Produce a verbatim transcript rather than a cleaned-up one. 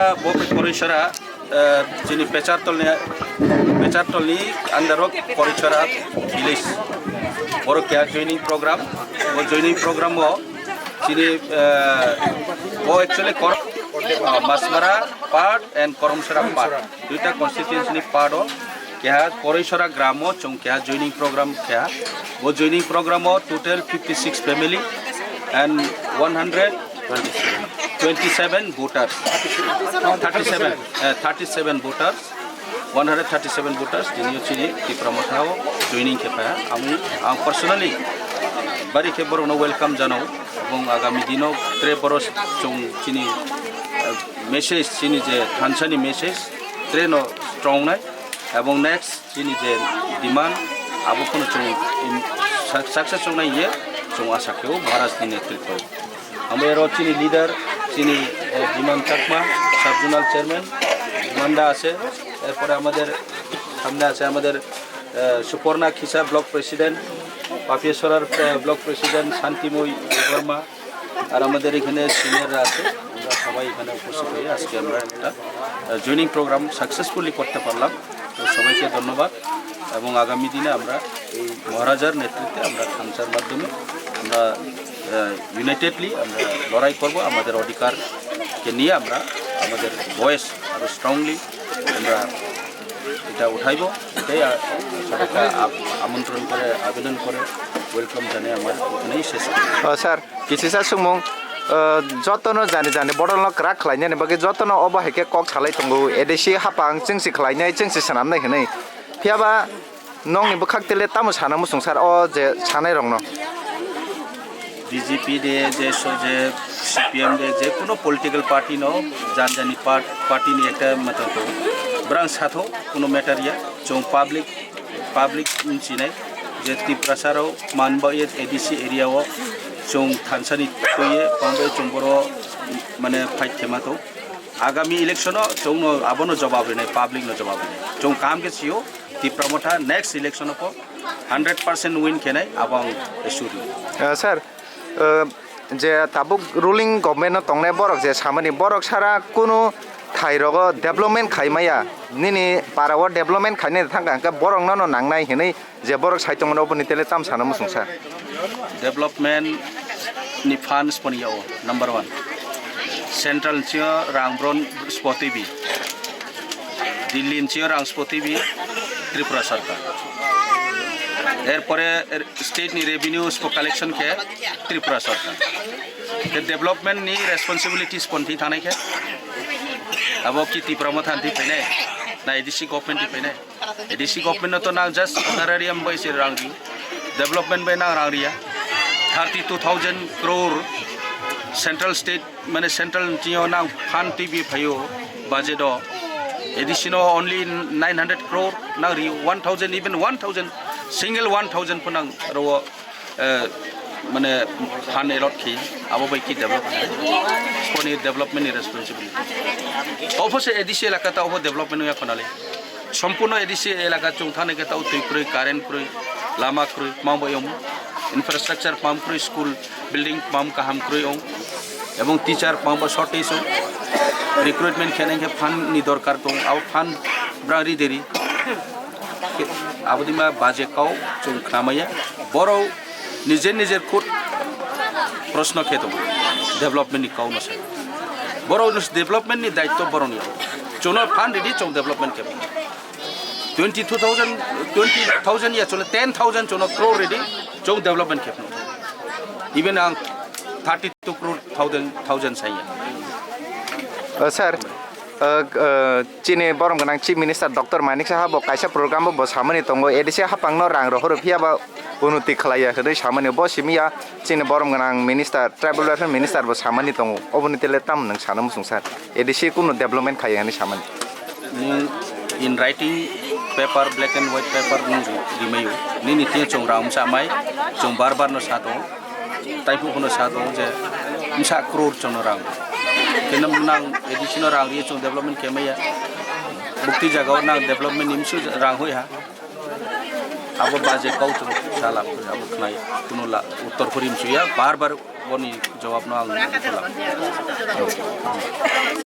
Bo Korisora, eh, chini Pechartolni, Pechartolni under o Korisora village. Boro keha joining program. Bo joining program o chini, eh, bo actually Kor-, Masmara part and Koromsora part. Duita constituency ni part o keha Korisora gram o chwng keha joining program keha. Bo joining program o total fifty six family and one hundred twenty-seven voters. Thirty-seven, eh, thirty-seven voters, one hundred thirty-seven voters, tini chini Tipra Motha o joining khe phaiha. Ang, ang personally bari khe borokno welcome janao. Ebong agami dino tre boro chwng chini, eh, message, chini je thansa ni message tre no strong nai. Ebong next chini je demand abo phano chwng im-, sa-, success wngnai ye chwng asa khe o Maharaj ni netritwo. Amo ero chini leader chini, eh, Biman Chakma, sub zonal chairman, Biman da আছে, এরপরে আমাদের সামনে আছে আমাদের, আহ, সুপর্ণা Khisa block president, পাপিয়াসরার, আহ, block president Shantimoyee দেববর্মা, আর আমাদের এখানে সিনিয়ররা আছে, আমরা সবাই এখানে উপস্থিত হয়ে আজকে আমরা একটা, আহ, জয়েনিং প্রোগ্রাম সাকসেসফুলি করতে পারলাম। তো সবাইকে ধন্যবাদ এবং আগামী দিনে আমরা এই মহারাজার নেতৃত্বে আমরা থানসার মাধ্যমে আমরা, আহ, ইউনাইটেডলি আমরা লড়াই করব, আমাদের অধিকারকে নিয়ে আমরা আমাদের ভয়েস আরও স্ট্রংলি আমরা এটা উঠাইব। এটাই, আহ, সবাইকে আব-, আমন্ত্রণ করে, আবেদন করে, ওয়েলকাম জানিয়ে আমার এখানেই শেষ করি। Sir, Kisisa sumung, eh, jotono jani jani bodolno kwrak khlainani bagwi jotono obo hai khe kok salai tongo, A D C hapang chwngsi khlainai, chwngsi swnamnai hwnwi. Phiyaba nokni bwkhak tele tamo sana muchung sar o je sanairokno? B J P de, je so-, je C P M de, je kuno political party no, jan jani part-, party ni ekta matang tongo. Brang satho kuno matter ya, chwng public public wngsinai je Tiprasa rok manba ye A D C area o chwng thansa ni twi ye pangbai chwng boro mane fight khema tong. Agami election o chwng no abono jawab rinai, public no jawab rinai. Chwng kaham khe sio Tipra Motha next election o po hundred percent win khenai abo ang suri. Eh, sir, eh, je tabuk ruling government no tongnai borok je samani borok sara kunu thai rogo development khai maya, nini para o development khainai thangka hwnkhe borok no no nangnai hinui je borok sai tongmani oboni tele tam sana muchung sir. Development ni funds poni yao number one. Central ni sio rang bron spoti bi. Delhi ni sio rang spoti bi Tripura sarkar. Erpore er-, state ni revenue spo collection khe Tripura sarkar. Khe development ni responsibilities pon thwi thangnai khe abo ki Tipra Motha thwi phainai na A D C government thwi phainai? A D C government no to nang just honorarium bai se rang ri, development bai nang rang riya. Thirty two thousand crore central state mane central ni tio nang fund twi bi phaio budget o, A D C no only nine hundred crore nang ri, one thousand, even one thousand, single one thousand pho nang ro, eh, mane fund allot khi, abo bai ki develop, poni development ni responsibility. Obo se A D C elaka ta obo development ya khonale. Sompurno A D C elaka chwng thani khe tao twi kwrwi, current kwrwi, lama kwrwi, tma bo yong infrastructure pam kwrwi, school building pam kaham kwrwi ong, ebong teacher pam bo shortage ong, recruitment khenai khe fund ni dorkar tong, abo fund brang ri deri. Abo dima baje kau chwng khnamaya, borok nijer nijer khud proshno khe tongo, development ni kau no sai. Borok development ni daityo borok ni, chwngno fund ridi chwng development khe. Twenty two thousand, twenty thousand ya chole, ten thousand chwngno crore ridi, chwng development khepno. Even ang thirty two crore thousand, thousand saya. Uh, sir, uh, uh, chini borom gwnang Chief Minister Doctor Manik Saha bo kaisa program bo, bo samani tongo, A D C hapangno rang rohoro phiya ba unnoti khlaiya hwnwi samani bo simiya chini borom gwnang Minister, Tribal Welfare Minister bo samani tongo. Oboni tele tam nwng sana muchung sir? A D C kunu development khaiya hwnwi samani. Nung in writing paper, black and white paper nung ri-, rimayo. Nini tino chwng rang msa mai, chwng bar bar no sato. Taiphuk no sato je msa crore chwng no rang. Keno nang A D C no rang ri chwng development kemaya. Bukti jaga o nang development ni msu rang hoi ha. Abo baje kau chwng sala abo khnai kuno la uttor phuri msuya bar bar boni jawab no ang.